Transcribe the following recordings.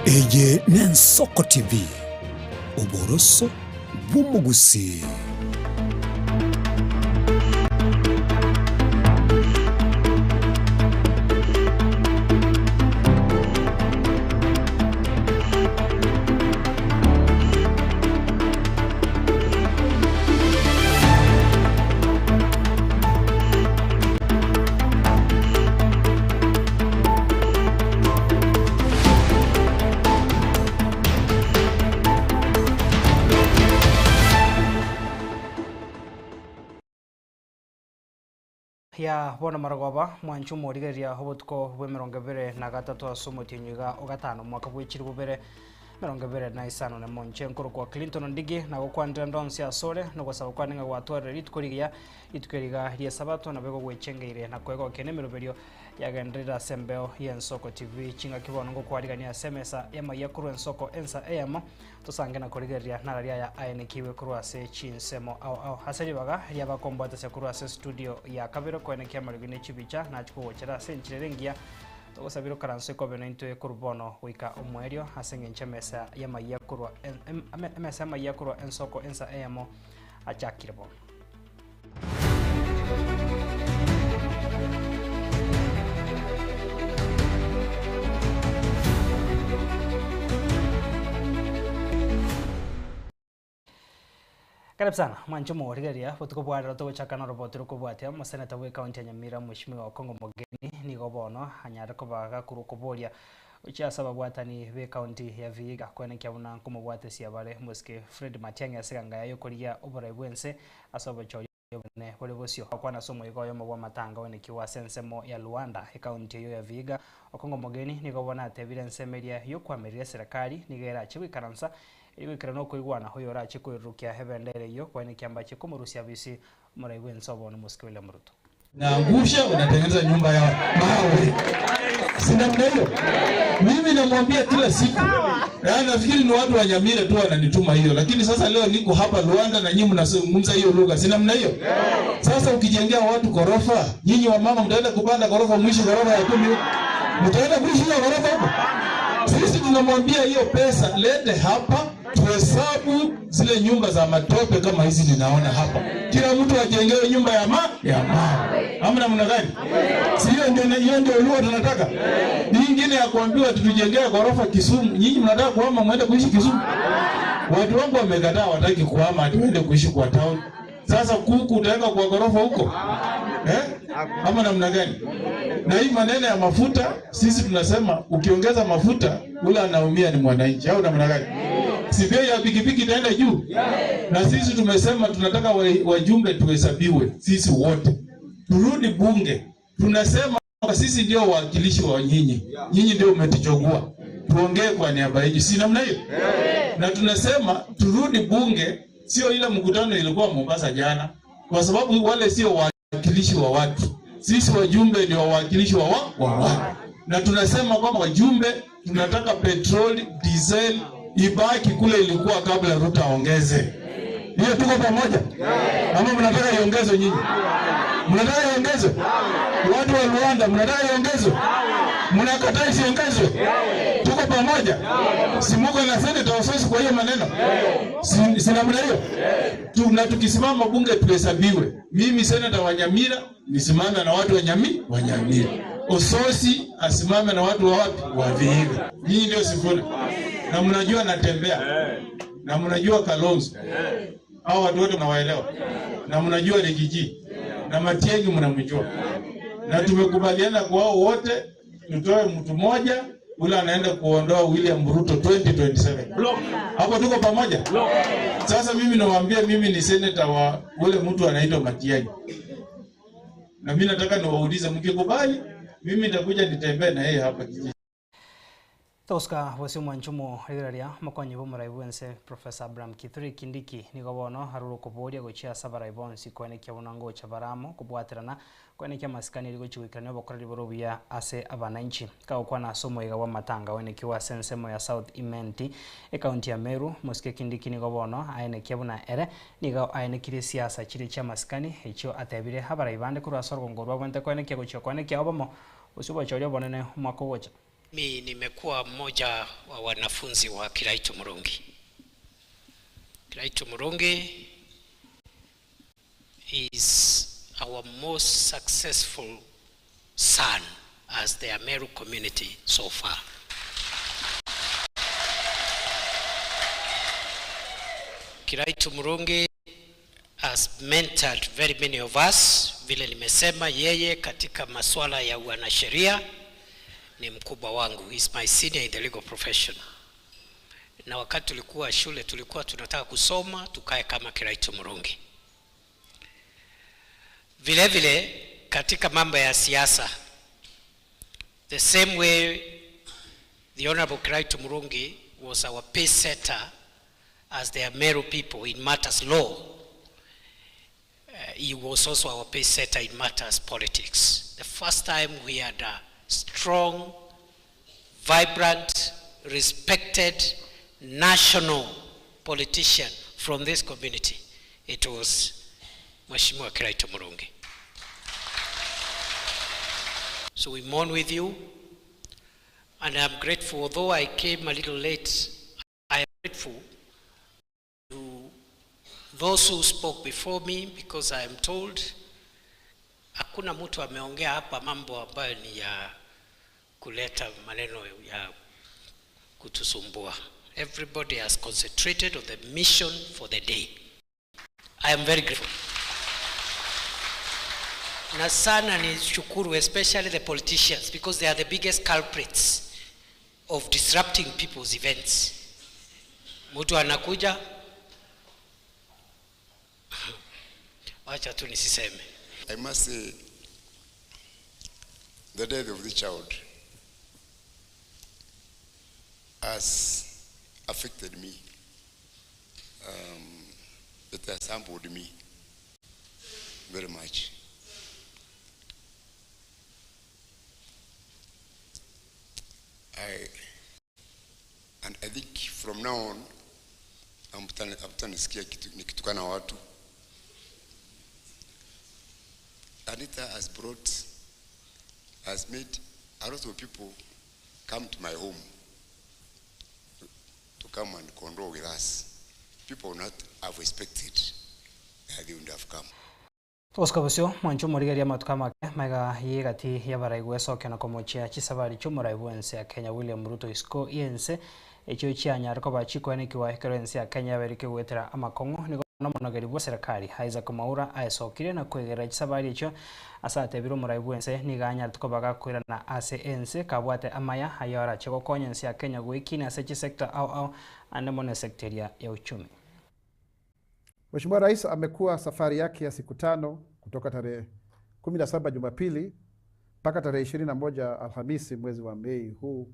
Eye n'Ensoko TV, oboroso bw'omogusii. Ya bono marogoba mwanchu morigeria obotuko bwa 23 ase omotienyi iga ogatano mwaka bwa 2025 na monche nkoro kwa Clinton Ndigi na gokwandira ndonsi asore nogosaba kwane ng'a gwatwarire rituko rigiya rituko riga ria sabato na bego gwechengeire na kwega okene emeroberio yagenderera ase embeo ya Ensoko TV chingaki bono ngokwarigania ase emesa y'amaiya korwa Ensoko ensa eyemo tosange na korigereria nararia ya aenekiwe korwa ase chinsemo ao ao ase ribaga riabakombwatasia korwa ase studio ya kabere koenekia amariogi ne chibicha nachikogochera ase enchera engiya togosabira okaranso ekobe naintwe korwa bono goika omwerio ase eng'encho emesa y'amaiya korwa emesa y'amaiya korwa Ensoko ensa eyemo achakire bono. Karibu sana mwancho morigeria botuko bwarero togochaka na roboti rokobwatia omoseneta bwa ekaunti ya Nyamira Mheshimiwa Okongo Mogeni nigo bono anyare kobaga korwa koboria gochia ase ababwatani ba ekaunti ya Vihiga kwenekia buna nkomobwatesia bare mosike Fred Matiang'i ase eganga yokoria oborai bwense ase obochori obonene bore bosio okwana ase omoigo oyomo bwa amatanga oenekiwa ase ensemo ya Luanda ekaunti eyo ya Vihiga. Okongo Mogeni nigo bono atebire ensemo eria yokoamerera eserekari nigo erache goikaransa igwikira no koigwana hoyo orache koirukia ebendera iyo kwenekia mbache komorusia bisi omorai bwense obono mosike William Ruto. Naangusha unatengeneza nyumba ya mawe. Si namna hiyo? Mimi namwambia kila siku. Nafikiri ni watu wa Nyamira tu wananituma hiyo, lakini sasa leo niko hapa Luanda na nyinyi mnazungumza hiyo lugha. Si namna hiyo? Sasa ukijengea watu ghorofa, nyinyi wa mama mtaenda kupanda ghorofa mwisho ghorofa ya 10. Mtaenda kuishi hiyo ghorofa huko? Sisi tunamwambia hiyo pesa lete hapa tuhesabu zile nyumba za matope kama hizi ninaona hapa. Kila mtu ajengewe nyumba ya ya mawe. Hamna namna gani? Si hiyo ndio lugha tunataka. Nyingine ya kuambiwa tutujengee ghorofa Kisumu. Nyinyi mnataka kuhama muende kuishi Kisumu? Watu wangu wamekataa, hawataki kuhama tuende kuishi kwa town. Sasa kuku utaweka kwa ghorofa huko? Ama namna gani? Na hii maneno ya mafuta, sisi tunasema ukiongeza mafuta ule anaumia ni mwananchi, au namna gani? Si bei ya pikipiki itaenda juu? Na sisi tumesema tunataka wajumbe tuhesabiwe sisi wote. Turudi bunge. Tunasema sisi ndio wawakilishi wa nyinyi. Nyinyi ndio umetuchagua. Tuongee kwa niaba yenu. Si namna hiyo? Na tunasema turudi bunge, sio ile mkutano ilikuwa Mombasa jana, kwa sababu wale sio wawakilishi wa watu. Sisi wajumbe ndio wawakilishi wa watu. Na tunasema kwamba wajumbe tunataka petroli, diesel ibaki kule ilikuwa kabla Ruto aongeze. Hiyo tuko pamoja? Ama mnataka iongezwe nyinyi? Mnataka iongezwe? Watu wa Luanda mnataka iongezwe? Mnakataa isiongezwe? Tuko pamoja? Si muko na senator office kwa hiyo maneno? Si namna hiyo? Na tukisimama bunge tuhesabiwe. Mimi senator wa Nyamira nisimame na watu wa Nyamira. Ososi asimame na watu wa wapi? Wa Vihiga. Nyinyi ndio Sifuna. Na mnajua natembea. Na mnajua Kalonzo. Hao watu wote mnawaelewa. Na mnajua Rigiji. Na Matiang'i mnamjua. Na tumekubaliana kwa hao wote tutoe mtu mmoja ule anaenda kuondoa William Ruto 2027. Hapo tuko pamoja? Sasa mimi nawaambia mimi ni senator wa ule mtu anaitwa Matiang'i. Na mimi nataka niwaulize mkikubali mimi nitakuja nitembee na yeye hapa kijiji. Toska bosio mwanchumo rigereria mokonyi bomorai bwense Professor Abraham Kithure Kindiki nigo bono haruro koboria gochia ase abarai bonsi kwenekia buna ngocha baramo kobwaterana kwenekia amasikani eri gochi goikerania obokoreri bore obuya ase abananchi kagokwana ase omoiga bwa amatanga oenekiwa ase ensemo ya South Imenti ekaunti ya Meru mosike Kindiki nigo bono aenekia buna ere nigo aenekirie siasa chire chia amasikani echio atebire abarai bande korwa ase orongo rwa bwente kwenekia gochia kwenekia obomo bosio bochoria obonene omwaka ogocha. Mimi nimekuwa mmoja wa wanafunzi wa Kiraitu Murungi. Kiraitu Murungi is our most successful son as the Ameru community so far. Kiraitu Murungi has mentored very many of us. Vile nimesema, yeye katika masuala ya wanasheria ni mkubwa wangu. He is my senior in the legal profession. Na wakati tulikuwa shule tulikuwa tunataka kusoma tukae kama Kiraitu Murungi. Vile vile katika mambo ya siasa, the same way the Honorable Kiraitu Murungi was our pace setter as the Ameru people in matters law, he was also our pace setter in matters politics. The first time we had a strong, vibrant, respected national politician from this community, it was Mheshimiwa Kiraitu Murungi. So we mourn with you, and I'm grateful. Although I came a little late, I am grateful to those who spoke before me, because I am told hakuna mtu ameongea hapa mambo ambayo ni ya kuleta maneno ya kutusumbua. Everybody has concentrated on the mission for the day. I am very grateful. Na sana ni shukuru especially the politicians, because they are the biggest culprits of disrupting people's events. Mtu anakuja, wacha tu nisiseme. I must say, the death of the child has affected me. It has humbled me very much. And I think from now on, hamtanisikia nikitukana watu. Anita has made a lot of people come to my home to come and condole with us. People would not have expected that they would have come. Oscar mwancho morigeria matuka make maiga yegati yabaraigu esoke na komochia chisabari chumuraibu ense ya Kenya William Ruto isiko yense ekyo chianyara koba chikwenekiwa ekero ense ya Kenya yaberike gwetera amakong'o nigo nomonogeri bwa serikali Isaac Mwaura aesokire na kwegera chisabari ekyo asatebire omoraibu ense niga anyarete koba gakwirana ase ense kabwate amaya ayo arache gokonya ense ya Kenya gwekina ase chisector au au ande mone sekteria ya uchumi. Mheshimiwa Rais amekuwa safari yake ya siku 5 kutoka tarehe 17 Jumapili mpaka tarehe 21 Alhamisi mwezi wa Mei huu,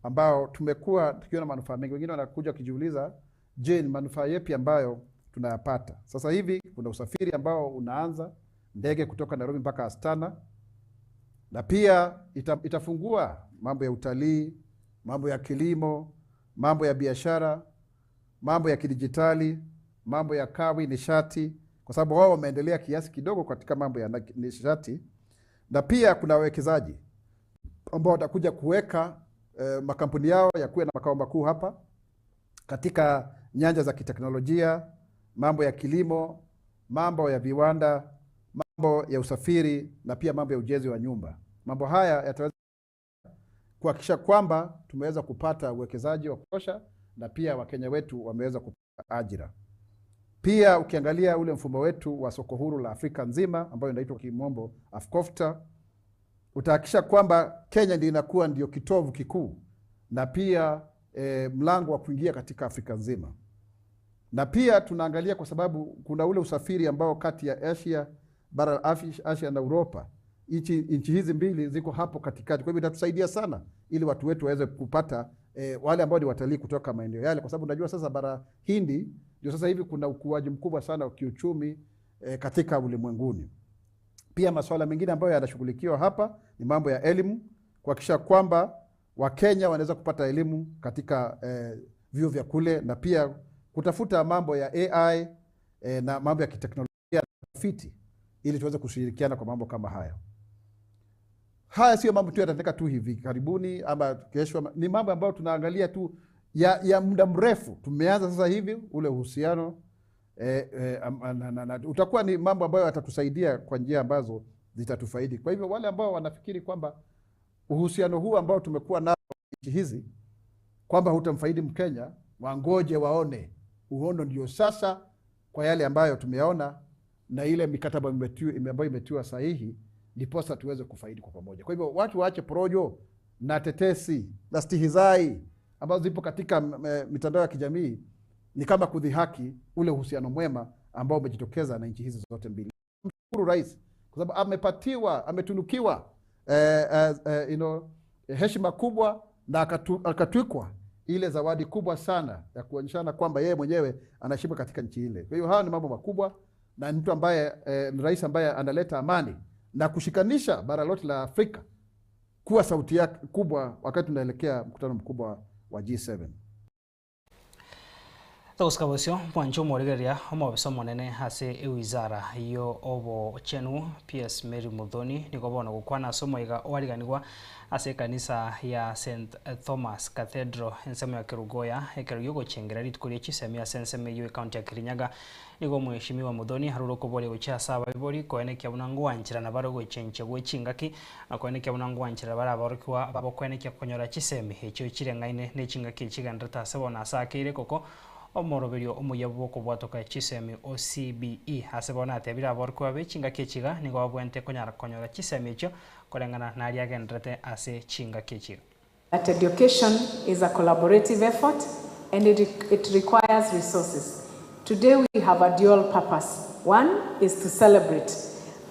ambao tumekuwa tukiona manufaa mengi. Wengine wanakuja wakijiuliza, je, ni manufaa yapi ambayo tunayapata? Sasa hivi kuna usafiri ambao unaanza, ndege kutoka Nairobi mpaka Astana, na pia itafungua mambo ya utalii, mambo ya kilimo, mambo ya biashara, mambo ya kidijitali, mambo ya kawi, nishati, kwa sababu wao wameendelea kiasi kidogo katika mambo ya nishati. Na pia kuna wawekezaji ambao watakuja kuweka makampuni yao ya kuwe na makao makuu hapa katika nyanja za kiteknolojia, mambo ya kilimo, mambo ya viwanda, mambo ya usafiri na pia mambo ya ujenzi wa nyumba. Mambo haya yataweza kuhakikisha kwamba tumeweza kupata uwekezaji wa kutosha na pia Wakenya wetu wameweza kupata ajira. Pia ukiangalia ule mfumo wetu wa soko huru la Afrika nzima ambayo inaitwa kimombo AfCFTA, utahakikisha kwamba Kenya ndio inakuwa ndio kitovu kikuu na pia mlango wa kuingia katika Afrika nzima. Na pia tunaangalia kwa sababu kuna ule usafiri ambao kati ya Asia, bara la Asia na Europa, nchi hizi mbili ziko hapo katikati. Kwa hivyo itatusaidia sana ili watu wetu waweze kupata wale ambao ni watalii kutoka maeneo yale, kwa sababu unajua sasa bara Hindi ndio sasa hivi kuna ukuaji mkubwa sana wa kiuchumi katika ulimwenguni. Pia masuala mengine ambayo yanashughulikiwa hapa ni mambo ya elimu, kuhakikisha kwamba Wakenya wanaweza kupata elimu katika vyuo vya kule, na pia kutafuta mambo ya AI na mambo ya kiteknolojia na tafiti ili tuweze kushirikiana kwa mambo kama hayo. Haya sio mambo tu yatatendeka tu hivi karibuni ama kesho, ni mambo ambayo tunaangalia tu ya muda mrefu. Tumeanza sasa hivi ule uhusiano na utakuwa ni mambo ambayo yatatusaidia kwa njia ambazo zitatufaidi. Kwa hivyo wale ambao wanafikiri kwamba uhusiano huu ambao tumekuwa nao nchi hizi kwamba hutamfaidi Mkenya, wangoje waone. Uhondo ndio sasa kwa yale ambayo tumeyaona na ile mikataba ambayo imetiwa sahihi, ndiposa tuweze kufaidi kwa pamoja. Kwa hivyo watu waache porojo na tetesi na stihizai ambazo zipo katika mitandao ya kijamii, ni kama kudhihaki ule uhusiano mwema ambao umejitokeza na nchi hizi zote mbili. Mshukuru rais kwa sababu ametunukiwa heshima kubwa na akatwikwa ile zawadi kubwa sana ya kuonyeshana kwamba yeye mwenyewe anaheshimiwa katika nchi ile. Kwa hiyo haya ni mambo makubwa na mtu ambaye ni rais ambaye analeta amani na kushikanisha bara lote la Afrika kuwa sauti yake kubwa wakati tunaelekea mkutano mkubwa wa G7. Togosika bosio mwancho omorigereria omobisa omonene ase ewizara yo obochenu PS Mary Muthoni nigo bono gokwana ase omoiga owariganigwa ase ekanisa ya St Thomas Cathedral ensemo ya Kerugoya ekero giogochengera rituko ria chisemi ase ensemo eywo ekaunti ya Kirinyaga. Nigo mweshimiwa Muthoni harure okoboria gochia ase abaibori koenekia buna ngwancherana bare gochenchia gwe chingaki na koenekia buna ngwancherana bare abaorokiwa babokoenekia konyora chisemi echio chireng'aine na echingaki echigenderete ase bono ase akeire koko omoroberio omuya bwokobwatoka chisemi o CBE ase bono atebire abaorokiwa be chingaki echiga nigo babwente konyara konyora chisemi echio koreng'ana naria agenderete ase chingaki echiga. That education is a collaborative effort and it requires resources. Today we have a dual purpose. One is to celebrate,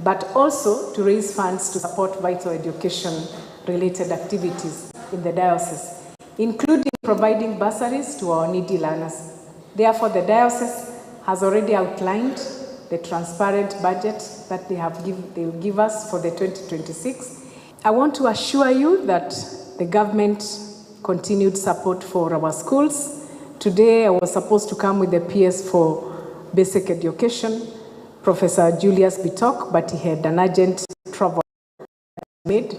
but also to raise funds to support vital education-related activities in the diocese, including providing bursaries to our needy learners. Therefore, the diocese has already outlined the transparent budget that they will give us for the 2026. I want to assure you that the government continued support for our schools. Today, I was supposed to come with the PS for Basic Education, Professor Julius Bitok, but he had an urgent travel made,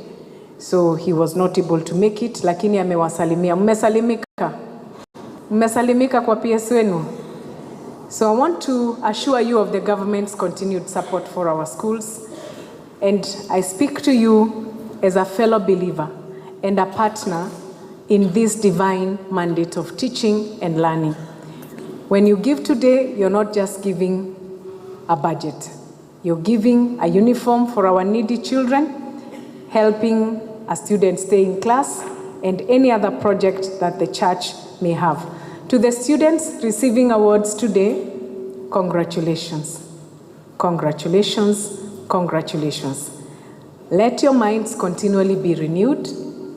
so he was not able to make it, lakini amewasalimia. Mmesalimika? Mmesalimika kwa PS wenu? So I want to assure you of the government's continued support for our schools, and I speak to you as a fellow believer and a partner in this divine mandate of teaching and learning. When you give today, you're not just giving a budget. You're giving a uniform for our needy children, helping a student stay in class, and any other project that the church may have. To the students receiving awards today, congratulations. Congratulations, congratulations. Let your minds continually be renewed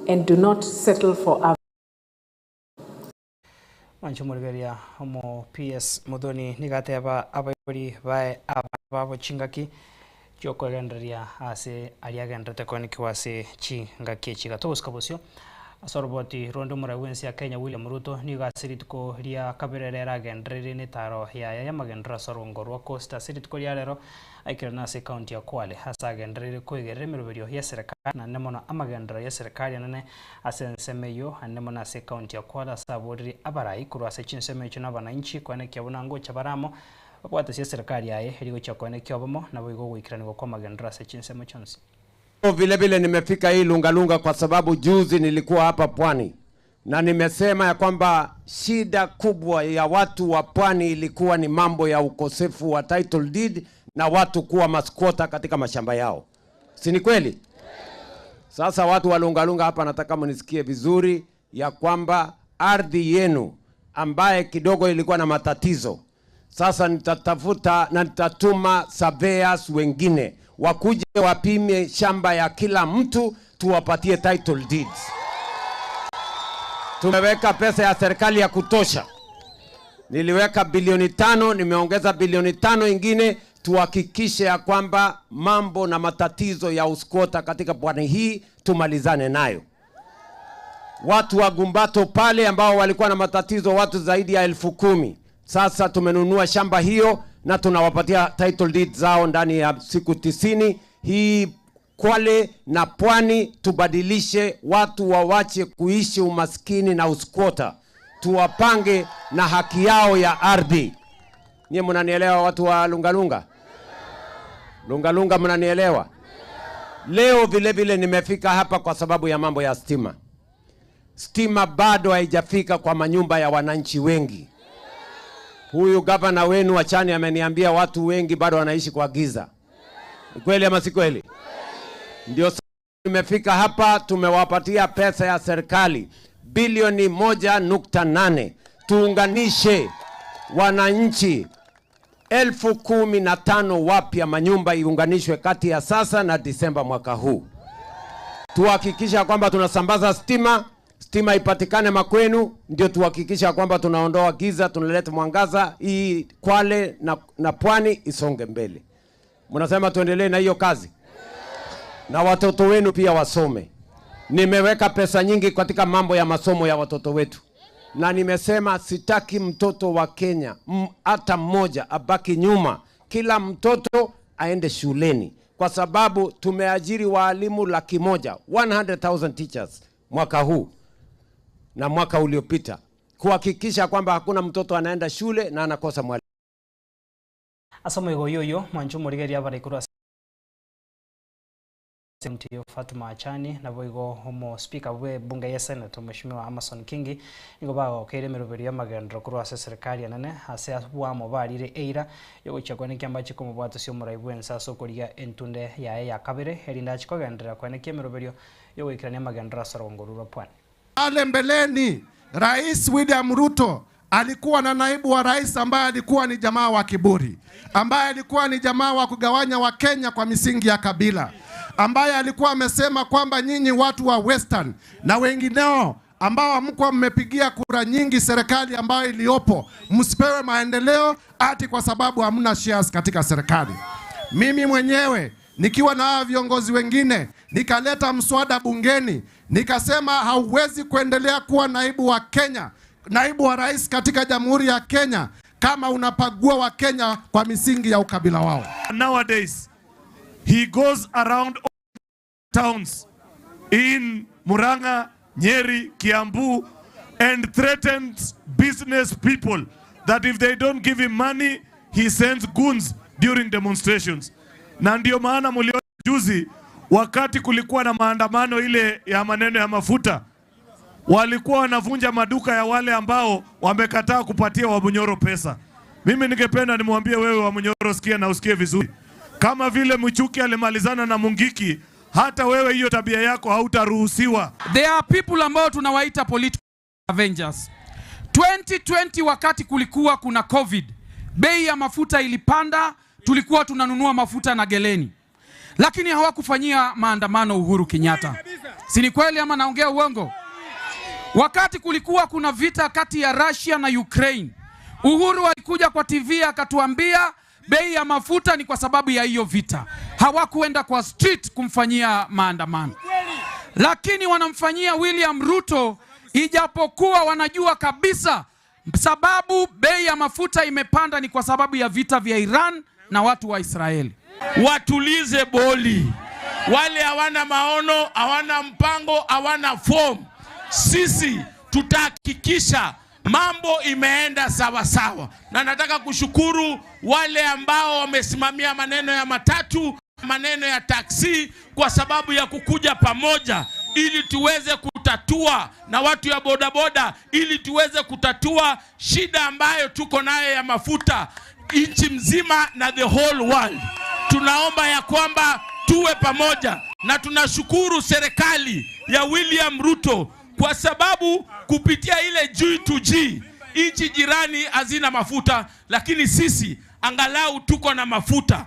and do not settle for average. Mwancho morigeria omo PS Muthoni nigateba abaibori bae ababo chingaki chiokogendereria ase aria agenderete koenekiwa ase chingaki echi. Togosika bosio ase oroboti rwonde omorai bwa ensi ya Kenya William Ruto nigo ase rituko ria kabere rero agendereire netaro yaya yamagendero ase orongo rwa Coast ase rituko ria rero aikerana ase ekaunti ya Kwale ase agendereire koigerera emiroberio ya serikali naende mono amagendero ya serikali anene ase ensemo eywo ande mono ase ekaunti ya Kwale ase aboreri abarai korwa ase chinsemo echio na abananchi koenekia buna ngocha baramo babwate ase serikali yaye erigochia koenekia obomo nabo igo goikeranigwa kwa amagendero ase chinsemo chionsi. Vile vile nimefika hii Lungalunga kwa sababu juzi nilikuwa hapa Pwani na nimesema ya kwamba shida kubwa ya watu wa Pwani ilikuwa ni mambo ya ukosefu wa title deed na watu kuwa masquota katika mashamba yao. Si ni kweli? Sasa watu wa Lungalunga hapa nataka mnisikie vizuri ya kwamba ardhi yenu ambaye kidogo ilikuwa na matatizo, sasa nitatafuta na nitatuma surveyors wengine wakuje wapime shamba ya kila mtu tuwapatie title deeds. Tumeweka pesa ya serikali ya kutosha. Niliweka bilioni 5, nimeongeza bilioni 5 ingine tuhakikishe ya kwamba mambo na matatizo ya usquota katika pwani hii tumalizane nayo. Watu wa Gumbato pale ambao walikuwa na matatizo, watu zaidi ya 10,000. Sasa tumenunua shamba hiyo na tunawapatia title deed zao ndani ya siku 90. Hii Kwale na Pwani tubadilishe, watu wawache kuishi umaskini na usquatter, tuwapange na haki yao ya ardhi. Nyie mnanielewa watu wa Lungalunga? Lungalunga mnanielewa? Leo vile vile nimefika hapa kwa sababu ya mambo ya stima. Stima bado haijafika kwa manyumba ya wananchi wengi. Huyu gavana wenu Achani ameniambia watu wengi bado wanaishi kwa giza. Ni kweli ama si kweli? Ndio nimefika hapa, tumewapatia pesa ya serikali bilioni 1.8 tuunganishe wananchi 15,000 wapya, manyumba iunganishwe kati ya sasa na Disemba mwaka huu. Tuhakikisha kwamba tunasambaza stima, stima ipatikane makwenu, ndio tuhakikisha kwamba tunaondoa giza, tunaleta mwangaza, hii Kwale na Pwani isonge mbele. Mnasema tuendelee na hiyo kazi, na watoto wenu pia wasome. Nimeweka pesa nyingi katika mambo ya masomo ya watoto wetu, na nimesema sitaki mtoto wa Kenya hata mmoja abaki nyuma. Kila mtoto aende shuleni, kwa sababu tumeajiri waalimu 100,000, 100,000 teachers mwaka huu na mwaka uliopita, kuhakikisha kwamba hakuna mtoto anaenda shule na anakosa mwalimu. Ase omoigo oyo mwancho omorigereria abaraikuru ase Mtiyo Fatuma Achani nabo igo omo speaker bwe bunge ya Senate Mheshimiwa Amason Kingi nigo bagokeire emeroberi y'amagendero korwa ase serikali enene ase bwamo barire eira yogochia kwenekia mbache komobwata ase omorai bwense ase okoria entunde yaye ya kabere erinde achi kogenderera kwenekia emeroberio yogoikerania amagendero ase orongo rwa Pwani. Pale mbeleni Rais William Ruto alikuwa na naibu wa rais ambaye alikuwa ni jamaa wa kiburi, ambaye alikuwa ni jamaa wa kugawanya Wakenya kwa misingi ya kabila, ambaye alikuwa amesema kwamba nyinyi watu wa Western na wengineo ambao hamkuwa mmepigia kura nyingi serikali ambayo iliyopo, msipewe maendeleo ati kwa sababu hamna shares katika serikali. Mimi mwenyewe nikiwa na hawa viongozi wengine nikaleta mswada bungeni, nikasema hauwezi kuendelea kuwa naibu wa Kenya, naibu wa rais katika Jamhuri ya Kenya kama unapagua wa Kenya kwa misingi ya ukabila wao. Nowadays he goes around towns in Murang'a, Nyeri, Kiambu and threatens business people that if they don't give him money he sends goons during demonstrations. Na ndio maana mliona juzi wakati kulikuwa na maandamano ile ya maneno ya mafuta, walikuwa wanavunja maduka ya wale ambao wamekataa kupatia Wamunyoro pesa. Mimi ningependa nimwambie wewe Wamunyoro, sikia na usikie vizuri. Kama vile Michuki alimalizana na Mungiki, hata wewe hiyo tabia yako hautaruhusiwa. There are people ambao tunawaita political avengers. 2020 wakati kulikuwa kuna COVID, bei ya mafuta ilipanda, tulikuwa tunanunua mafuta na geleni. Lakini hawakufanyia maandamano Uhuru Kenyatta. Si ni kweli ama naongea uongo? Wakati kulikuwa kuna vita kati ya Russia na Ukraine, Uhuru alikuja kwa TV akatuambia bei ya mafuta ni kwa sababu ya hiyo vita. Hawakuenda kwa street kumfanyia maandamano. Lakini wanamfanyia William Ruto, ijapokuwa wanajua kabisa sababu bei ya mafuta imepanda ni kwa sababu ya vita vya Iran na watu wa Israeli. Watulize boli. Wale hawana maono, hawana mpango, hawana form. Sisi tutahakikisha mambo imeenda sawa sawa. Na nataka kushukuru wale ambao wamesimamia maneno ya matatu, maneno ya taksi, kwa sababu ya kukuja pamoja ili tuweze kutatua, na watu ya bodaboda, ili tuweze kutatua shida ambayo tuko nayo ya mafuta nchi mzima na the whole world. Tunaomba ya kwamba tuwe pamoja, na tunashukuru serikali ya William Ruto kwa sababu kupitia ile G2G nchi jirani hazina mafuta, lakini sisi angalau tuko na mafuta.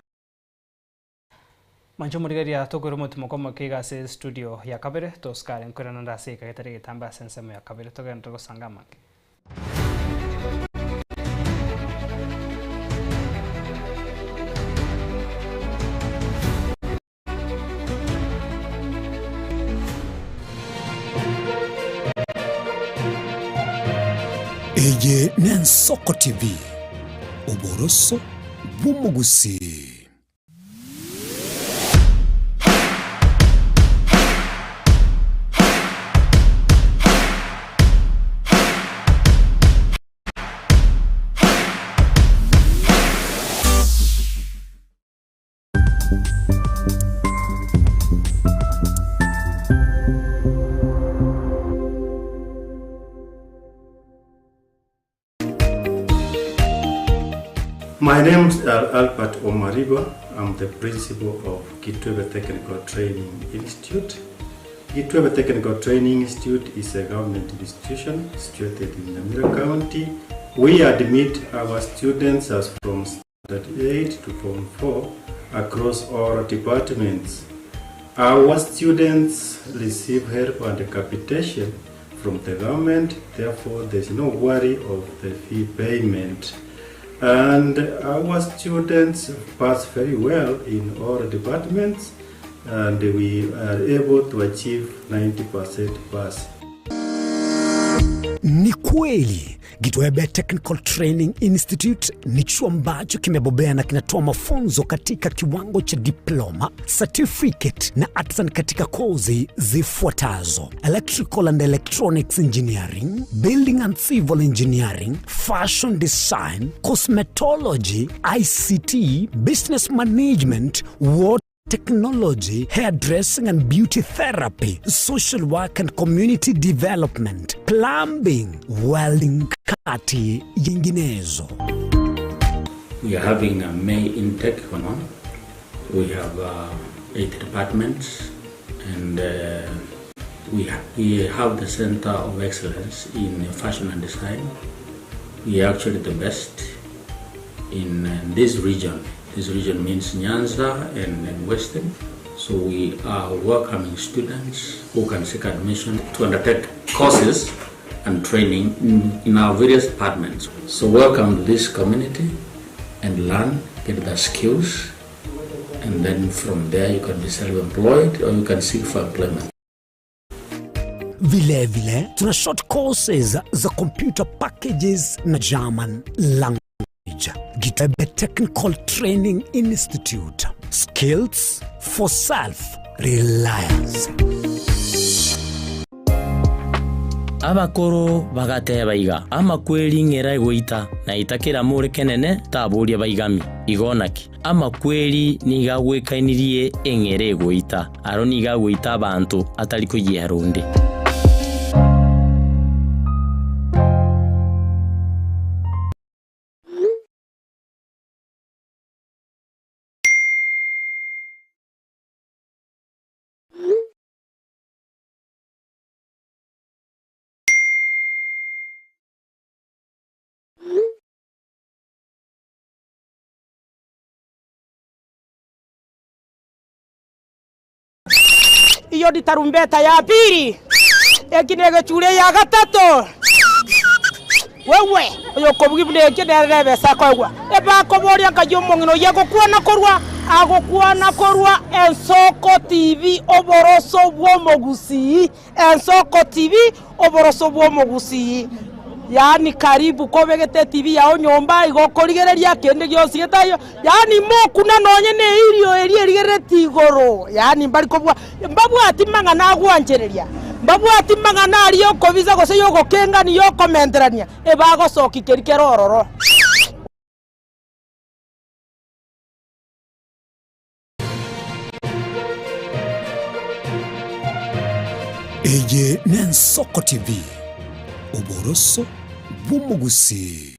Mancho murigeria tokoro mutumo komo kiga ase studio ya kabere toskare nkorana ndase ikagetare gitamba ase ensemo ya kabere togenda gosanga mange. Eye n'Ensoko TV, oboroso bw'omugusi. My name is Albert Omariba. I'm the principal of Gitwebe Technical Training Institute. Gitwebe Technical Training Institute is a government institution situated in Nyamira County. We admit our students as from Standard 8 to Form 4 across all departments. Our students receive help and capitation from the government, therefore there's no worry of the fee payment. And our students pass very well in all departments, and we are able to achieve 90% pass. Ni kweli Gitwebe Technical Training Institute ni chuo ambacho kimebobea na kinatoa mafunzo katika kiwango cha diploma, certificate na artisan katika kozi zifuatazo: Electrical and Electronics Engineering, Building and Civil Engineering, Fashion Design, Cosmetology, ICT, Business Management, Water Technology, hairdressing and beauty therapy, social work and community development, plumbing, welding, kati nyinginezo. We are having a May intake on. We have 8 departments, and we have the Center of Excellence in Fashion and Design. We are actually the best in this region. This region means Nyanza and Western. So we are welcoming students who can seek admission to undertake courses and training in our various departments. So welcome to this community and learn, get the skills, and then from there you can be self-employed or you can seek for employment. Vile vile tuna short courses za computer packages na German language. Gitwebe Technical Training Institute. Skills for self-reliance. Abakoro bagateba iga amakweri ng'era egoita na itakera more kenene taboria baigami igonaki amakweri niga gwekainirie eng'era egoita aro niga goita abantu atari kuyiherunde. Iyo ni tarumbeta ya pili, ekinege chule ya gatatu. Wewe oyo kobugibune ekinere besa kogwa ebakoboria nkayo mongino yagokuona korwa agokuona korwa Ensoko TV oboroso bw'omogusi. Ensoko TV oboroso bw'omogusi. Yani karibu kobegete TV yao nyomba igokorigereria kende gyosi getayo. Yani mokuna nonye ne irio eri erigereti igoro. Yani mbari kobwa mbabwati mang'ana agwanchereria. Mbabwati mang'ana ari yokobiza gose yogokenga ni yokomenterania. Ebagosoki keri kerororo. Eye ne Ensoko TV oboroso bw'omogusi.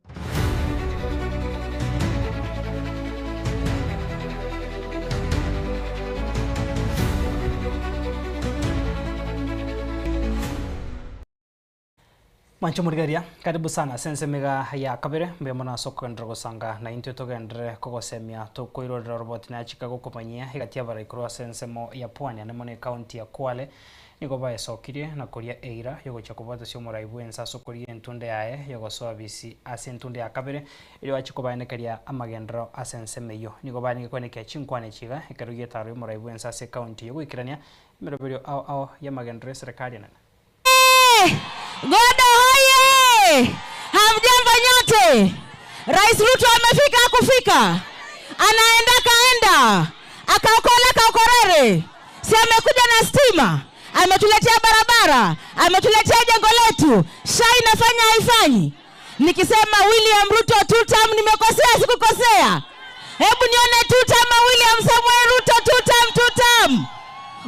Mancho murigaria, karibu sana sensemega ya kabere mbe mona soko ndro gosanga na intwe togendre kogosemia tokoirorera robot na Chicago komanyia igatia bara sensemo ya pwani anemone county ya Kwale niko baesokirie na koria eira yogocha kobwata sio moraibu ensaso koria entunde yae yogosoa bisi ase entunde ya kabere eri wachiko baenekeria amagendro ase ensemeyo niko baeneke kwenekia chinkwane chiga ekero gietaro moraibu ensase county yogoikirania emeroberio ao ao ya magendro serikali nene. Godo hoye! Hamjambo nyote. Rais Ruto amefika kufika. Anaenda kaenda. Akaokola kaokorere. Si amekuja na stima. Ametuletea barabara, ametuletea jengo letu. SHA inafanya haifanyi. Nikisema William Ruto two term nimekosea sikukosea? Hebu nione two term William Samuel Ruto two term, two term.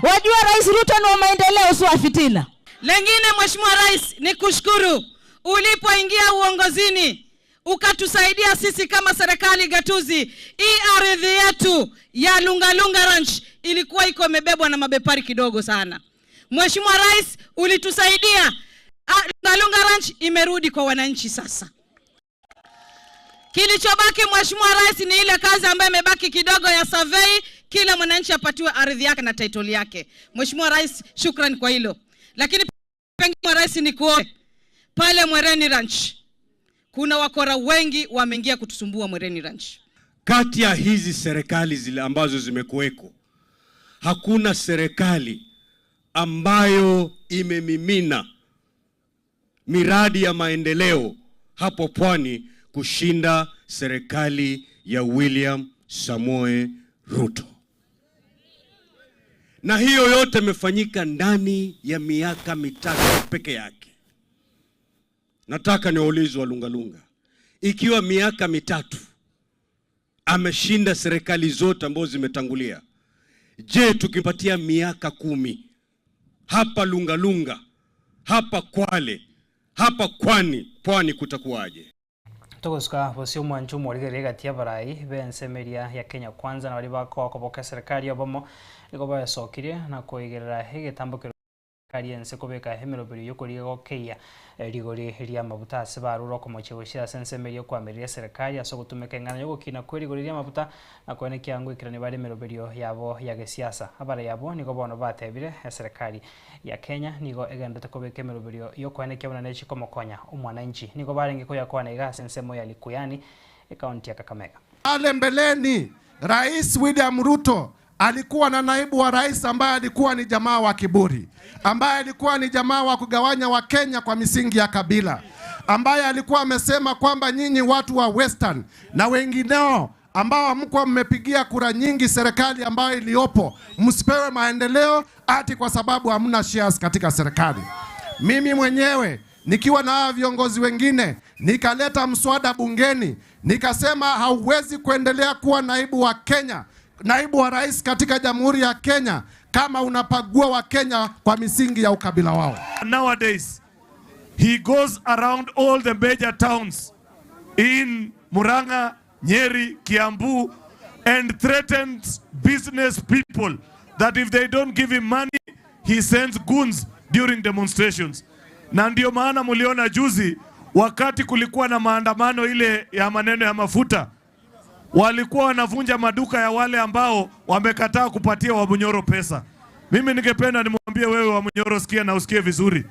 Wajua Rais Ruto ni wa maendeleo sio fitina. Lengine Mheshimiwa Rais ni kushukuru, ulipoingia uongozini ukatusaidia sisi kama serikali gatuzi. Hii ardhi yetu ya Lungalunga Ranch ilikuwa iko imebebwa na mabepari kidogo sana. Mheshimiwa Rais, ulitusaidia. Lungalunga Ranch imerudi kwa wananchi sasa. Kilichobaki Mheshimiwa Rais ni ile kazi ambayo imebaki kidogo ya survey, kila mwananchi apatiwe ardhi yake na title yake. Mheshimiwa Rais, shukrani kwa hilo. Lakini pengine Rais ni kuombe pale Mwereni Ranch kuna wakora wengi wameingia kutusumbua Mwereni Ranch. Kati ya hizi serikali zile ambazo zimekuweko, hakuna serikali ambayo imemimina miradi ya maendeleo hapo pwani kushinda serikali ya William Samoei Ruto. Na hiyo yote imefanyika ndani ya miaka 3 peke yake. Nataka niwaulize wa Lungalunga, ikiwa miaka 3 ameshinda serikali zote ambazo zimetangulia, je, tukipatia miaka 10 hapa Lungalunga, hapa Kwale, hapa Pwani kutakuwaje? Tugusuka bosio mwanchu morigerere gati abarai bensemeria ya Kenya Kwanza na bari bakoa koboka serikali yobomo niko basokirie na koigerera egetambo serikali ense kobeka emeroberi yokoriga gokeia rigori ria mabuta ase baruro komochego cia sensemeria kwameria serikali ase gotumeka eng'ana yogokina kwe rigori ria mabuta na kwene kiango ikirani bari emeroberio yabo ya gesiasa. Abara yabo nigo bono batebire serikali ya Kenya nigo egendete kobeka emeroberio yokwane kiabona nechikomokonya omwananchi nigo barenge koyakwana iga sensemo ya Likuyani ekaunti ya Kakamega. Ale mbeleni Rais William Ruto alikuwa na naibu wa rais ambaye alikuwa ni jamaa wa kiburi, ambaye alikuwa ni jamaa wa kugawanya wa Kenya kwa misingi ya kabila, ambaye alikuwa amesema kwamba nyinyi watu wa Western na wengineo ambao hamkuwa mmepigia kura nyingi serikali ambayo iliyopo, msipewe maendeleo ati kwa sababu hamna shares katika serikali. Mimi mwenyewe nikiwa na hawa viongozi wengine nikaleta mswada bungeni, nikasema hauwezi kuendelea kuwa naibu wa Kenya, naibu wa rais katika Jamhuri ya Kenya kama unapagua wa Kenya kwa misingi ya ukabila wao. Nowadays he goes around all the major towns in Murang'a, Nyeri, Kiambu and threatens business people that if they don't give him money he sends goons during demonstrations. Na ndio maana muliona juzi wakati kulikuwa na maandamano ile ya maneno ya mafuta, walikuwa wanavunja maduka ya wale ambao wamekataa kupatia Wamunyoro pesa. Mimi ningependa nimwambie wewe Wamunyoro, sikia na usikie vizuri.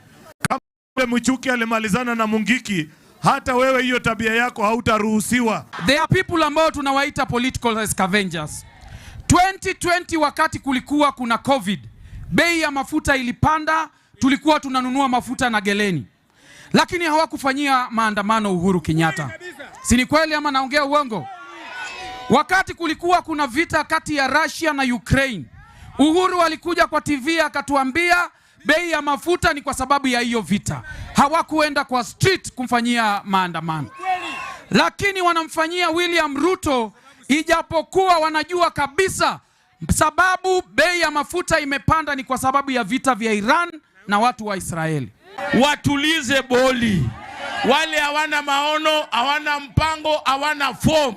Kama Mchuki alimalizana na Mungiki, hata wewe hiyo tabia yako hautaruhusiwa. There are people ambao tunawaita political scavengers. 2020 wakati kulikuwa kuna COVID, bei ya mafuta ilipanda, tulikuwa tunanunua mafuta na geleni. Lakini hawakufanyia maandamano Uhuru Kenyatta. Si ni kweli ama naongea uongo? Wakati kulikuwa kuna vita kati ya Russia na Ukraine, Uhuru alikuja kwa TV akatuambia bei ya mafuta ni kwa sababu ya hiyo vita. Hawakuenda kwa street kumfanyia maandamano. Lakini wanamfanyia William Ruto, ijapokuwa wanajua kabisa sababu bei ya mafuta imepanda ni kwa sababu ya vita vya Iran na watu wa Israeli. Watulize boli. Wale hawana maono, hawana mpango, hawana form.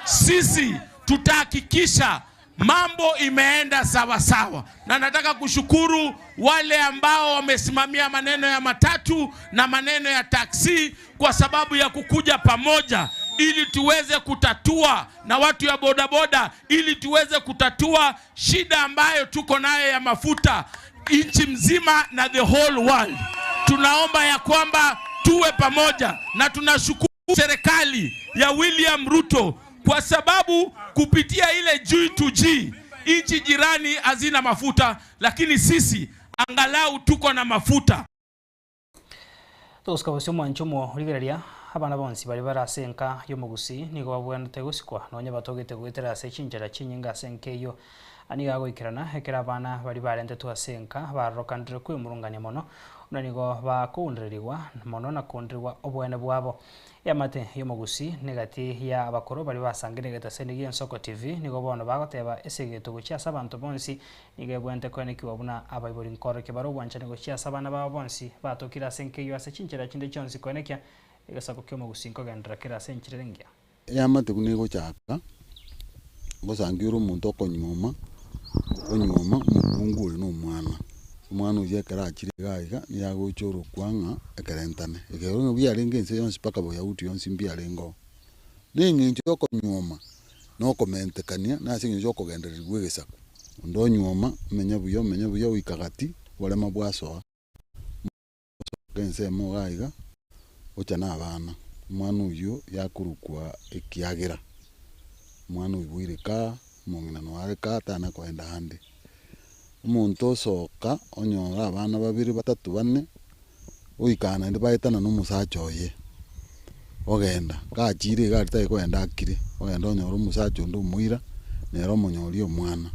Sisi tutahakikisha mambo imeenda sawa sawa. Na nataka kushukuru wale ambao wamesimamia maneno ya matatu na maneno ya taksi kwa sababu ya kukuja pamoja ili tuweze kutatua, na watu ya bodaboda ili tuweze kutatua shida ambayo tuko nayo ya mafuta nchi mzima na the whole world. Tunaomba ya kwamba tuwe pamoja, na tunashukuru serikali ya William Ruto kwa sababu kupitia ile G2G nchi jirani hazina mafuta, lakini sisi angalau tuko na mafuta. Tuska bosio mwanchumo rigereria abana bonsi bari barasenka yomugusi nigo babwenete gusikwa nonya batogete gwetera ase chinchera chinyinga senkeyo aniga goikerana ekera abana bari barente twasenka barokandire kwimurungania mono una nigo bakundirirwa mono na kundirwa obwene bwabo yamate yomugusi negati ya abakoro bari basangiregeta senigi Nsoko TV nigo bono bagoteba esegeto gochia abantu bonsi nigo bwente kwenekiwa buna abaibori nkoro ke baro bwancha nigo chia abana babo bonsi batokira senkeyo ase chinchera chinde chonsi kwenekia Egesako kio gusinko gendra kera senchirengia. Yamate kunego chaka gosangira omonto okonyuma onyuma mukungure no mwana. Omwana oyo ekero achire iga iga niagocha orokwa ng'a ekerentane. Ekero biarenge ense yonsi mpaka Boyahudi yonsi mbiarenge. Neng'encho okonyuma nokomentekania nase eng'encho okogendererigwa egesaku. Onde onyuma omenya buya oika gati borema bwasoa. Ensemo iga iga ocha na abana. Omwana oyo yakorokwa ekiagera. Omwana oiboire ka omong'ina noare ka tana koenda ande. Omonto osoka onyora abana babere batatu bane oikana naende baetana na omosacha oye. Ogenda gachire iga aria tari koenda akire ogenda onyora omosacha onde omoira nere omonyoria omwana.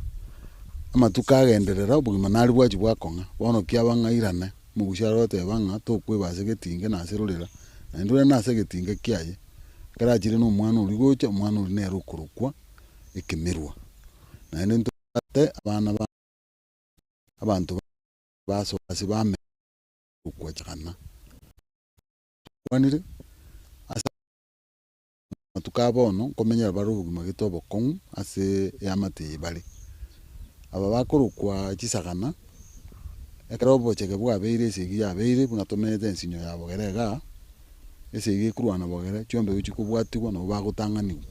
Amatuko agenderera obogima nari bwachia bwakong'a bono kiaba ng'airane omogusia aroteba ng'a tokweba ase egetinge nase rorera naende ore nase egetinge kiaye ekero achire na omwana oria gocha omwana oria nere okorokwa ekemerwa. Naende ntobwate abana ba abantu baso ase bame okwachana kwanire ase amatuko bono nkomenyera bare obogima gete obokong'u ase eamate bare. Aba bakorokwa chisagana ekero obocheke bwabeire esegi yabeire buna tomenyete ensinyo ya bogere iga esegi ekorwana bogere chiombe chikobwatigwa nabo bagotang'aniwa.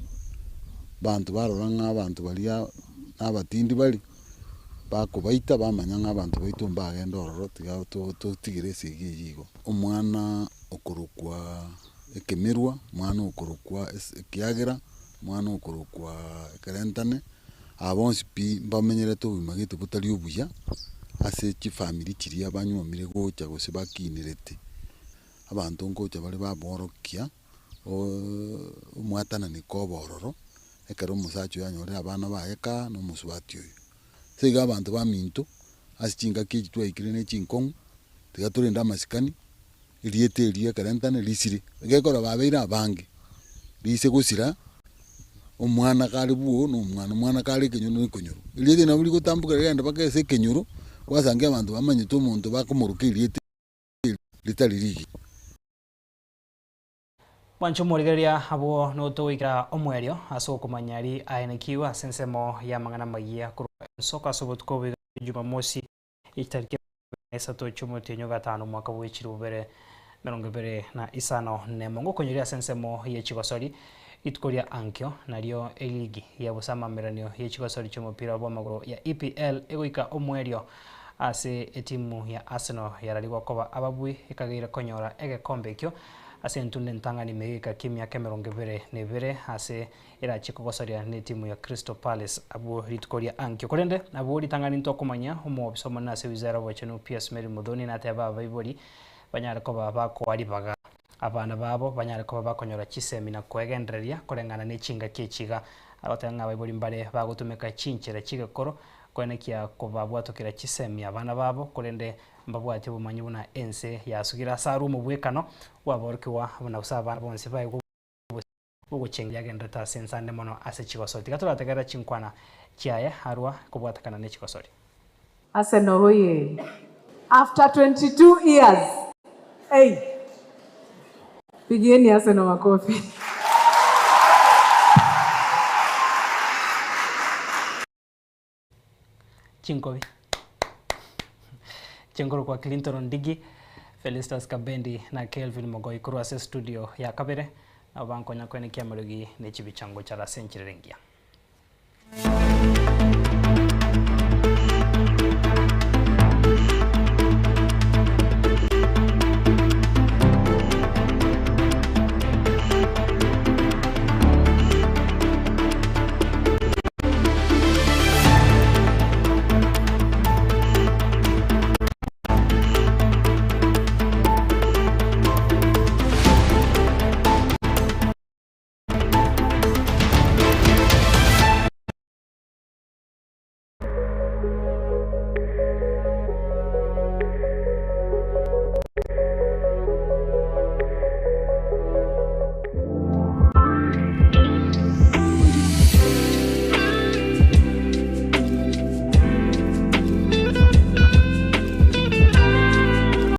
Banto barora ng'a abanto baria na abatindi bari bakobaita bamanya ng'a abanto baito mbagenda ororo tiga totigere esegi eywo igo. Omwana okorokwa ekemerwa, omwana okorokwa ekiagera, omwana okorokwa ekerentane aba bonsi pi mbamenyerete obogima gete botari obuya ase chifamiri chiria banyuomire gocha gose bakinerete. Abanto nkocha bare baborokia omwatananiko obororo ekero omosacha oyo anyorire abana baye ka na omosubati oyo. Ase iga abanto baminto ase chingaki echi twaikire na echinkong'u tiga torende amasikani erieta eria ekerentane risire. Egekora babeire abange rise gosira omwana kare buo na omwana omwana kare ekenyoro na ekenyoro. Erieta nabo rigotambukera rigende mpaka ase ekenyoro gwasangia abanto bamanyete omonto bakomoroka erieta ritari rigiya. Mwancho morigereria abo notoikira omwerio ase okomanyari aenekiwa ase ensemo ya mang'ana maiya korwa ensoko ase obotuko bwa Jumamosi itariki 3 ch'omotienyi gatano mwaka wa 2025 ngokonyoria ase ensemo ya chigosori rituko ria ankio nario eligi ya busamameranio ya chigosori ch'omopira bw'amagoro ya EPL egoika omwerio ase etimu ya Arsenal yararigwa koba ababui ekageire konyora egekombe ekio ase entunde ntang'ani megeka k'emiaka 22 ase erachi kogosoria ne timu ya Crystal Palace abwo rituko ria ankio. Korende abwo ritang'ani ntokomanya omobisa omonene ase wizara obochenu Pius Mary Muthoni nateba abaibori banyare koba bakoaribaga abana babo banyare koba bakonyora chisemi na koegendereria koreng'ana ne chingaki echiga agoteba ng'a abaibori mbare bagotumeka chinchera chigekoro koenekia kobabwatokera chisemi abana babo korende mbabwate obomanyi buna ense yasugira ase are omobwekano bwaborokigwa buna gose abana bonsi baigwa ogochenge yagenderete ase ensande mono ase chigosori. Tiga torategerera chinkwana chiaye arwa kobwatakana ne chigosori. Arsenal hoye. After 22 years. Hey. Pigieni Arsenal makofi. Chinkobi. Chengoro kwa Clinton Ondigi, Felicitas Kabendi na Kelvin Mogoi korwa ase studio ya kabere na bankonya kwenekia marugi ne chibichango cha rasenchirengia.